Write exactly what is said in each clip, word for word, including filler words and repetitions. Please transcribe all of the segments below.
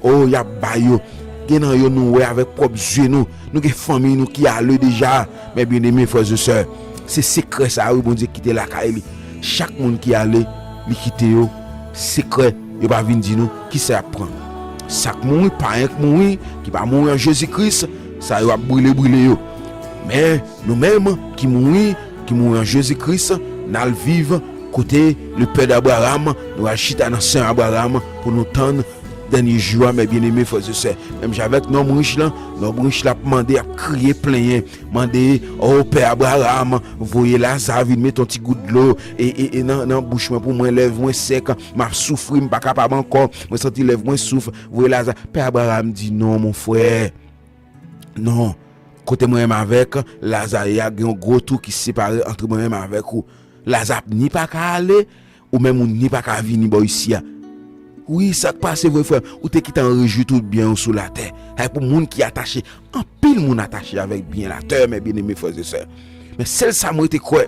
O, y ap bay yo. Gen nan yo nou wè avèk pwòp zye nou. Nou gen fanmi nou ki ale deja. Mes bien-aimés, frères et sœurs, se sekrè sa yo Bondye kite lakay li. Chak moun ki ale, li kite yo sekrè. Yo pa vin di nou kisa y ap pran. Sa k mouri, payen k mouri, ki pa mouri an Jezi Kris, sa yo ap brile, brile yo. Men nou menm ki mouri, ki mouri an Jezi Kris, n al viv kote le pè d'Abraham, nou al chita nan sen Abraham pou nou tann dènye jou a, mes bien-aimés, frères et sœurs. Menm jan avèk nonm rich lan, nonm rich la ap mande, ap kriye, plenyen, mande, o pè Abraham, voye Laza vin met yon ti gout dlo e, e, e nan, nan bouch mwen pou mwen, lèv mwen sèk, m ap soufri, m pa kapab ankò, mwen santi lèv mwen souf, voye Laza. Pè Abraham di, non, mon frè, non. Kote mwen menm avèk Laza ye a, gen yon gwo twou ki separe ant mwen menm avèk ou. Laza ap ni pa ka ale, ou menm ou ni pa ka vini bò isi a. Wi, sa k pase vre, frè m? Ou te kite an rejwi tout byen yo sou latè. Ay, pou moun ki atache, anpil moun atache avèk byen latè, mes bien-aimés, frères et sœurs. Men sèl sa m rete kwè,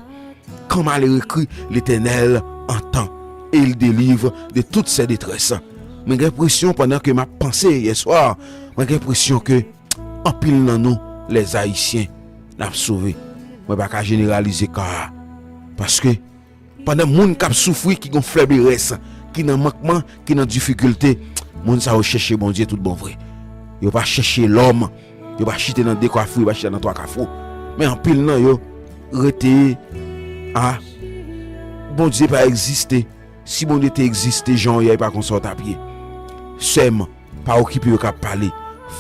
quand malheur écrit, l'Éternel entend et il délivre de toutes ses détresses. Mwen gen enpresyon, pandan ke m ap panse yè swa, mwen gen enpresyon ke anpil nan nou, les Haïtiens, n ap sove. Mwen pa ka jeneralize ka a. Paske pandan moun k ap soufri, ki gon fleblès, ki nan mankman, ki nan difikilte, moun sa yo chèche Bondye tout bon vre. Yo pa chèche lòm. Yo pa chite nan de kafou, yo pa chite nan twa kafou. Men anpil nan yo rete a Bondye pa egziste. Si Bondye te egziste, jan w ye a, e pa konsa w t ap ye. Sè m, pa okipe yo k ap pale.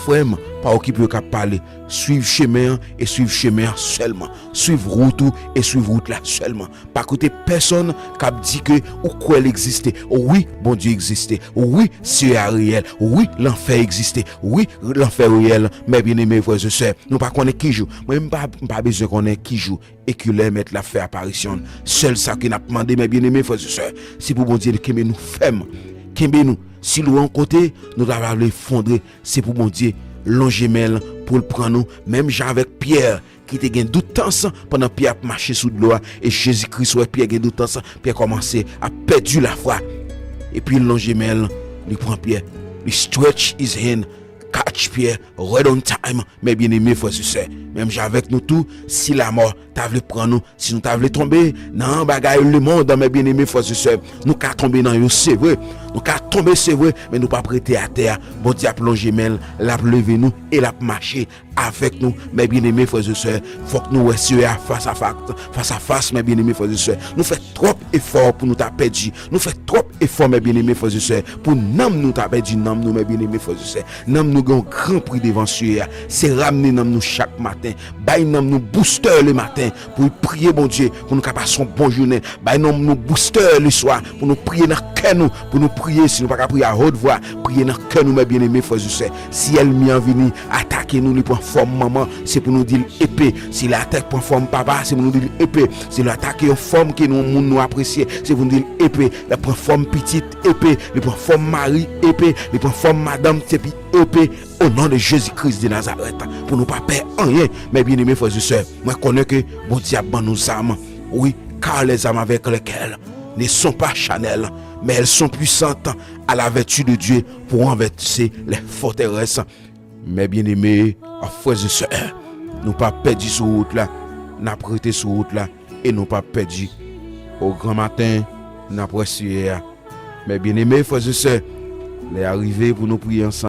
Frè m, pa okipe yo k ap pale. Swiv chemen an e swiv chemen an sèlman. Swiv wout ou e swiv wout la sèlman. Pa koute pèsonn k ap di ke ou kwè l egziste. Wi, Bondye egziste. Wi, sye a reyèl. Wi, lanfè egziste. Wi, lanfè reyèl. Mes bien-aimés, frères et sœurs, nou pa konnen ki jou. Mwen, m pa, m pa bezwen konnen ki jou e ki lè Mèt la ap fè aparisyon l. Sèl sa ke n ap mande, mes bien-aimés, frères et sœurs, se pou Bondye kenbe nou fèm. Kenbe nou. Si l wè yon kote, nou ta va vle efondre, se pou Bondye lonje men l pou l pran nou, menm jan avèk Pyè ki te gen doutans pandan Pyè ap mache sou dlo a, e Jezi Kris wè Pyè gen doutans, Pyè kòmanse ap pèdi lafwa. Epi l lonje men l, li pran Pyè, li stretch his hand, catch Pyè, right on time, mes bien-aimés, frères et sœurs. Menm jan avèk nou tou, si lamò ta vle pran nou, si nou ta vle tonbe nan bagay lemonn, mes bien-aimés, frères et sœurs, nou ka tonbe nan yo, se vre. Nou ka tonbe, se vre, men nou p ap rete atè a. Bondye ap lonje men l, l ap leve nou e l ap mache avèk nou, mes bien-aimés, frères et sœurs. Fòk nou wè Seyè a fas a fas, fas a fas, mes bien-aimés, frères et sœurs. Nou fè twòp efò pou nou ta pèdi. Nou fè twòp efò, mes bien-aimés, frères et sœurs, pou nanm nou ta pèdi nanm nou, mes bien-aimés, frères et sœurs. Nanm nou gen yon gran pri devan Seyè a. Se ramne nanm nou chak maten. Bay nanm nou boustè le maten pou priye Bondye, pou nou ka pase yon bon jounen. Bay nanm nou boustè le swa pou nou priye nan kè nou, pou nou priye, si nou pa ka priye a haute voix, priye nan kè nou, mes bien-aimés, frères et sœurs. Si ènmi an vini atake nou, li pran fòm manman, se pou nou di l epe. Si l atake pran fòm papa, se pou nou di l epe. Si l atake yon fanm ke nou, moun nou apresye, se pou nou di l epe. L ap pran fòm pitit, epe. Li pran fòm mari, epe. Li pran fòm madanm, se pi epe. Au nom de Jésus-Christ de Nazareth, pou nou pa pè anyen, mes bien-aimés, frères et sœurs, mwen konnen ke Bondye ap ban nou zam. Oui, car les armes avec lesquelles ne sont pas charnelles, mais elles sont puissantes à la vertu de Dieu pour renverser les forteresses. Mes bien-aimés, frères et sœurs, nou pa pèdi sou wout la, n ap rete sou wout la e nou pa pèdi. O gran maten, n ap wè Seyè a. Mes bien-aimés, frères et sœurs, lè a rive pou nou priye ansanm.